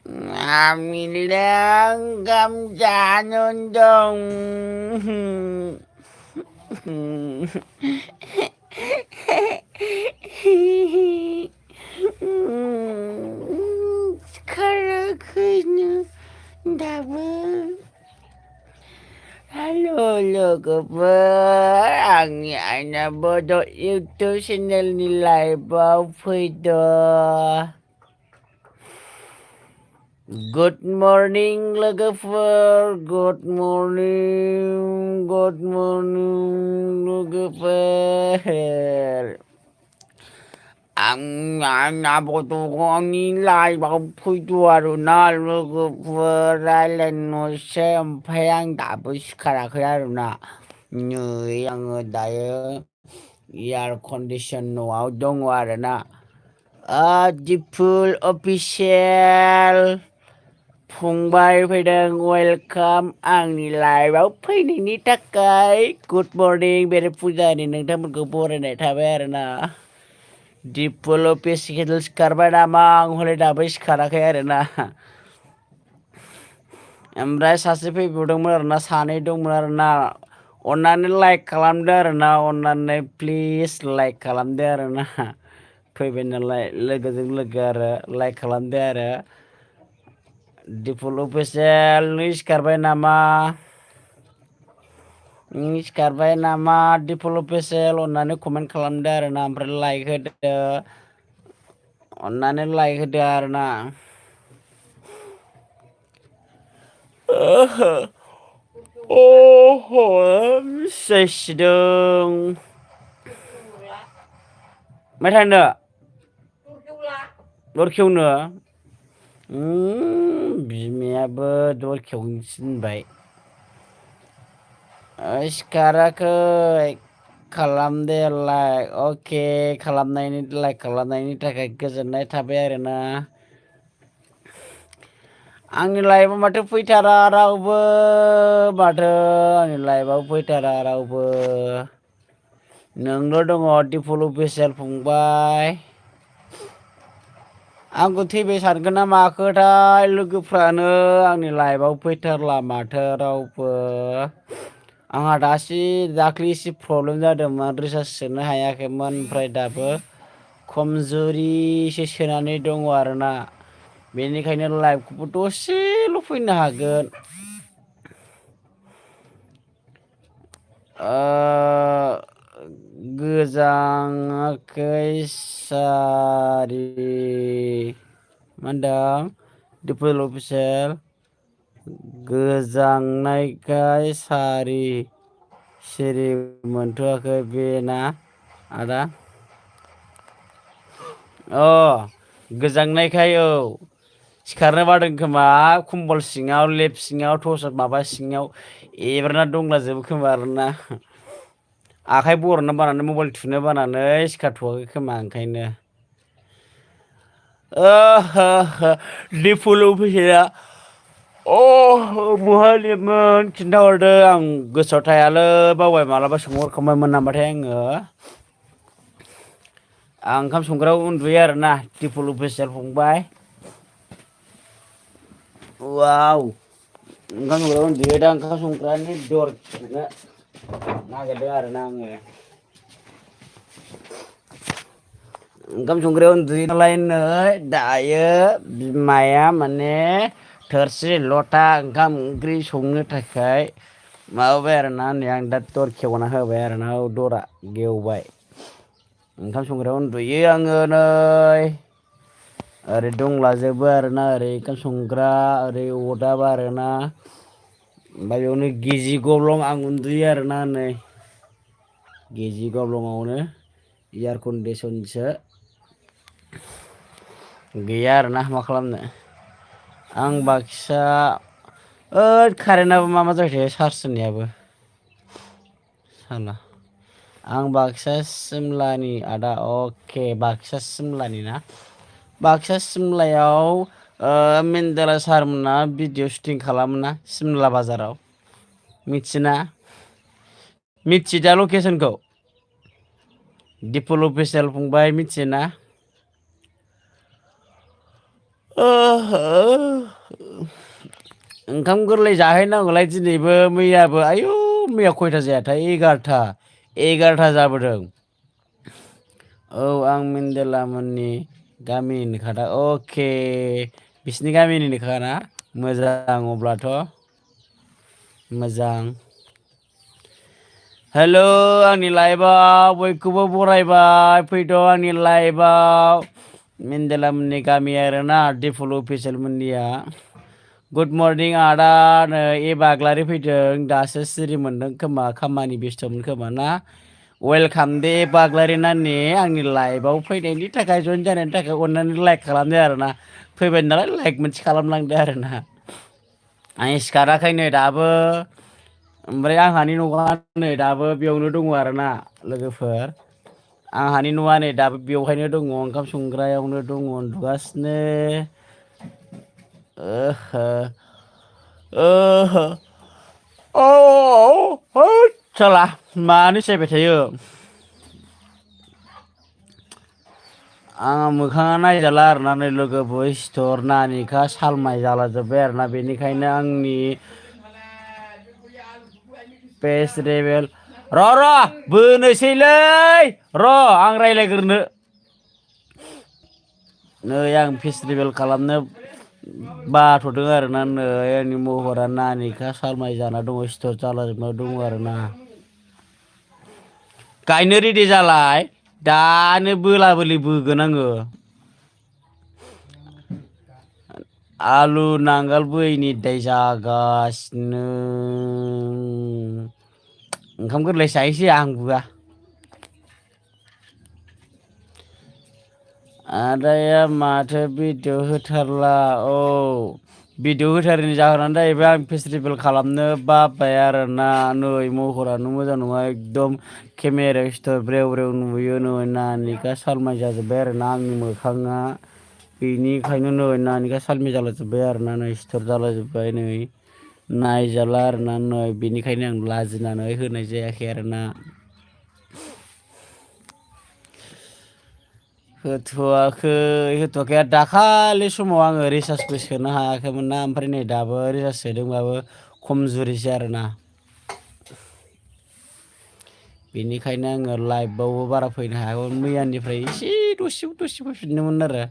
Ambilang gamjanon dong. Karakını double. Halo logover, ang ana bodoh YouTube channel nilai bau video. Good morning, Lagafer. Good morning. Good morning, Lagafer. Ang naboto ko ang nilay baka puituaro na Lagafer. Alan no siyempre tapos karakter na nyo yang daya air condition no out dong wala na. The pool official. फंबाय फैदों welcome आंनि लाइभआव फैनायनि थाखाय good morning बेरे फुजानि नोंथांमोनखौ बरायनाय थाबाय आरोना दिपुल पेसिकेल सिखारबाय नामा आं हले दाबो सिखाराखै आरोना ओमफ्राय सासे फैबावदोंमोन आरोना सानै दंमोन आरोना अन्नानै लाइक खालामदो आरोना अन्नानै प्लिज लाइक खालामदो आरोना फैबाय नालाय लोगोजों लोगो आरो लाइक खालामदो आरो Dipul official सिखारबाय नामा सिखारबाय नामा Dipul official अन्नानै कमेन्ट खालामदो आरोना ओमफ्राय लाइक होदो अन्नानै लाइक होदो आरोना सैसिदों मा थांनो दर खेवनो बिमायाबो दर खेवनो थिनबाय सिखाराखै खालामदो लाइक अके खालामनायनि लाइक खालामनायनि थाखाय गोजोननाय थाबाय आरोना आंनि लाइभआव माथो फैथारा रावबो माथो आंनि लाइभआव फैथारा रावबो नोंल' दङ दिपुल अफिसियेल फंबाय आंखौ थैबाय सानगोन ना माखोथाय लोगोफ्रानो आंनि लाइभआव फैथारला माथो रावबो आंहा दाख्लै एसे प्रब्लेम जादोंमोन रिसार्ज सोनो हायाखैमोन ओमफ्राय दाबो खमजुरिसो सोनानै दङ आरोना बेनिखायनो लाइभखौबो दसेल' फैनो हागोन गोजाङाखै सारि मा होनदों दिपुल अफिसियेल गोजांनायखाय सारि सिरि मोनथ'वाखै बेना आदा गोजांनायखाय सिखारनो बादों खोमा खम्बल सिङाव लेप सिङाव टर्च माबा सिङाव एब्राना दंलाजोबो खोमा आरोना आखाइ बर'नो बानानै मबाइल थुनो बानानै सिखारथ'वाखै खोमा ओंखायनो दिपुल अफिसियेला बहा लेपमोन खिन्थाहरदो आं गोसोआव थायालै बावबाय मालाबा सोंहरखांबायमोन नामाथाय आङो आं ओंखाम संग्रायाव उन्दुयो आरोना दिपुल अफिसियेल फंबाय वाव ओंखाम संग्रायाव उन्दुयो दा ओंखाम संग्रानि दर खेंनो नागिरदों आरोना आङो ओंखाम संग्रायाव उन्दुयो नालाय नै दायो बिमाया माने थोरसि लथा ओंखाम ओंख्रि संनो थाखाय माबाबाय आरोना नै आं दा दर खेवना होबाय आरोना दरा गेवबाय ओंखाम संग्रायाव उन्दुयो आङो नै ओरै दंलाजोबो आरोना ओरै ओंखाम संग्रा ओरै अरदाब आरोना ओमफ्राय बेयावनो गिजि गब्लं आं उन्दुयो आरोना नै गिजि गब्लंआवनो एयार कन्डिसनसो गैया आरोना मा खालामनो आं बाक्सा कारेन्टआबो मा जाबाय थायो चार्ज होनायाबो साला आं बाक्सा सिमलानि आदा अके बाक्सा सिमलानि ना बाक्सा सिमलायाव मेन्देला सारमोना भिडिअ शुटिं खालामोना सिमला बाजाराव मिथियोना मिथियो दा लकेसनखौ दिपुल अफिसियेल फंबाय मिथियोना ओंखाम गोरलै जाहैनांगौलाय दिनैबो मैयाबो आयु मैया खयथा जायाथाय 11था जाबोदों। औ आं मेन्देला मोननि गामिनि खादा अके बिसिनि गामिनिनो खाना मोजां अब्लाथ' मोजां। हेल' आंनि लाइभआव बयखौबो बरायबाय फैद' आंनि लाइभआव मेन्देला मोननि गामि आरोना डिफल अफिसियेल मोननिया। गुड मर्निं आदा नै बाग्लारि फैदों दासो सिरि मोनदों खोमा खामानि बेस्थ'मोन खोमा ना वेलकाम दे बाग्लारि नानि आंनि लाइभआव फैनायनि थाखाय जइन जानायनि थाखाय अननानै लाइक खालामदो आरोना फैबाय नालाय लाइक मोनसे खालामलांदो आरोना आं सिखाराखै नै दाबो ओमफ्राय आंहानि न'आ नै दाबो बेयावनो दङ आरोना लोगोफोर आंहानि न'आ नै दाबो बेवहायनो दङ ओंखाम संग्रायावनो दङ उन्दुगासिनो साला मानो सायबाय थायो आंहा मोखाङा नायजाला आरोना नै लोगोफोर सिथर नानिखा सालमाय जालाजोब्बाय आरोना बेनिखायनो आंनि पेस रेबेल र' बोनोसैलै र' आं रायज्लायग्रोनो नै आं फेस्टिभेल खालामनो बाथ'दों आरोना नै आंनि महरा नानिखा सालमाय जाना दङ सिथर जालाजोबना दङ आरोना गायनो रेडि जालाय दानो बोला बोलि बोगोन आङो आलु नांगाल बोयिनि दाय जागासिनो ओंखाम गोरलै जाहैसै आं बुआ आदाया माथो भिडिअ होथारला औ भिडिअ होथारैनि जाहोनानो जाहैबाय आं फेस्टिभेल खालामनो बाबाय आरोना नै महरानो मोजां नङा एकदम केमेरायाव सिथर ब्रेव ब्रेव नुयो नै नानिखा सालमाय जाजोब्बाय आरोना आंनि मोखाङा बेनिखायनो नै नानिखा सालमाय जालाजोब्बाय आरोना नै सिथर जालाजोब्बाय नै नायजाला आरोना नै बेनिखायनो आं लाजिनानै होनाय जायाखै आरोना होथ'वाखै दाखालि समाव आङो रिसार्जबो सोनो हायाखैमोन ना ओमफ्राय नै दाबो रिसार्ज सोदोंबाबो खमजुरिसै आरोना बेनिखायनो आङो लाइभआवबो बारा फैनो हायाखैमोन मैयानिफ्राय एसे दसे फैफिनदोंमोन आरो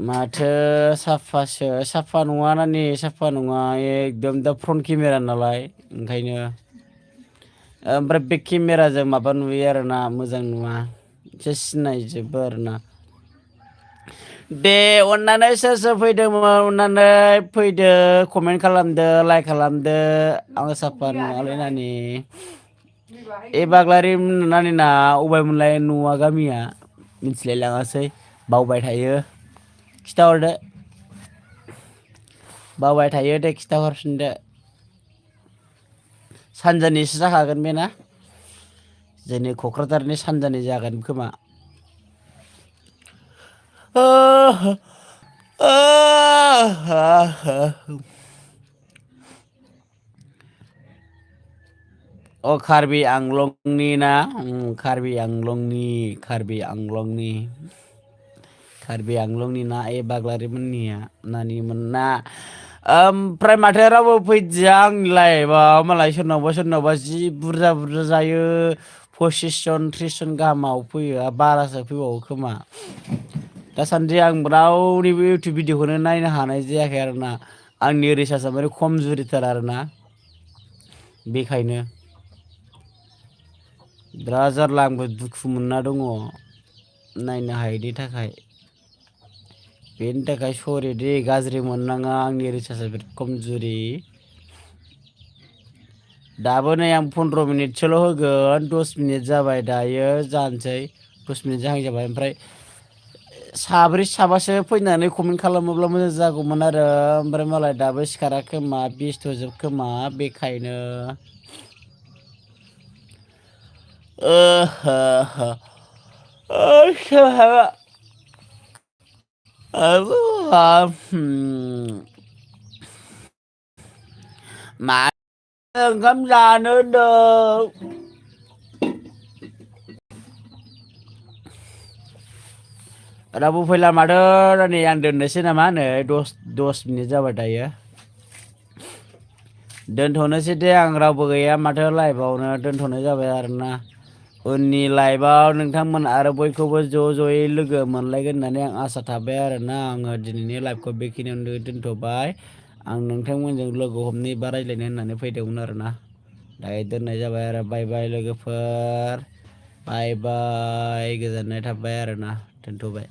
माथो साफासो साफा नङा नानि साफा नङा एकदम दा फ्रन्ट केमेरा नालाय ओंखायनो ओमफ्राय बे केमेराजों माबा नुयो आरोना मोजां नुवा एसे सिनायजोबो आरोना दे अननानै सोर सोर फैदोंमोन अननानै फैदो कमेन्ट खालामदो लाइक खालामदो आङो साफा नङालै नानि बाग्लारि नानिना अबायमोनलाय न'आ गामिया मिथिलाय लाङासै बावबाय थायो खिथाहरदो बावबाय थायो दे खिथाहरफिनदो सानजानिसो जाखागोन बे ना जोंनि क'क्राझारनि सानजानि जागोन खोमा अ कार्बि आंलंनि ना कार्बि आंलंनि ना बाग्लारि मोननिया नानिमोनना ओमफ्राय माथो रावबो फैदिया आंनि लाइभआव मालाय सोरनावबा जि बुरजा जायो 25 जन 30 जन गाहामाव फैयो बारासो फैबावो खोमा दासान्दि आं रावनिबो इउटुब भिडिअखौनो नायनो हानाय जायाखै आरोना आंनि रिसार्जआ माने खमजुरिथार आरोना बेखायनो बिराद जारला आंबो दुखु मोनना दङ नायनो हायैनि थाखाय बेनि थाखाय सरि दे गाज्रि मोननाङा आंनि रिसार्जआ बिराद खमजुरि दाबो नै आं 15 मिनिटसोल' होगोन 10 मिनिट जाबाय दायो जानोसै 10 मिनिट जाहां जाबाय ओमफ्राय साब्रै साबासो फैनानै कमेन्ट खालामोब्ला मोजां जागौमोन आरो ओमफ्राय मालाय दाबो सिखारा खोमा बेस्थ'जोब खोमा बेखायनो मा ओंखाम जानो होनदों रावबो फैला माथो नै आं दोननोसै नामा नै 10 मिनिट जाबाय दायो दोनथ'नोसै दे आं रावबो गैया माथो लाइभआवनो दोनथ'नाय जाबाय आरोना उननि लाइभआव नोंथांमोन आरो बयखौबो ज'यै लोगो मोनलायगोन होननानै आं आसा थाबाय आरोना आङो दिनैनि लाइभखौ बेखिनियावनो दोनथ'बाय आं नोंथांमोनजों लोगो हमनो बा रायज्लायनो होननानै फैदोंमोन आरोना दायो दोननाय जाबाय आरो बाय बाय लोगोफोर बाय बाय गोजोननाय थाबाय आरोना दोनथ'बाय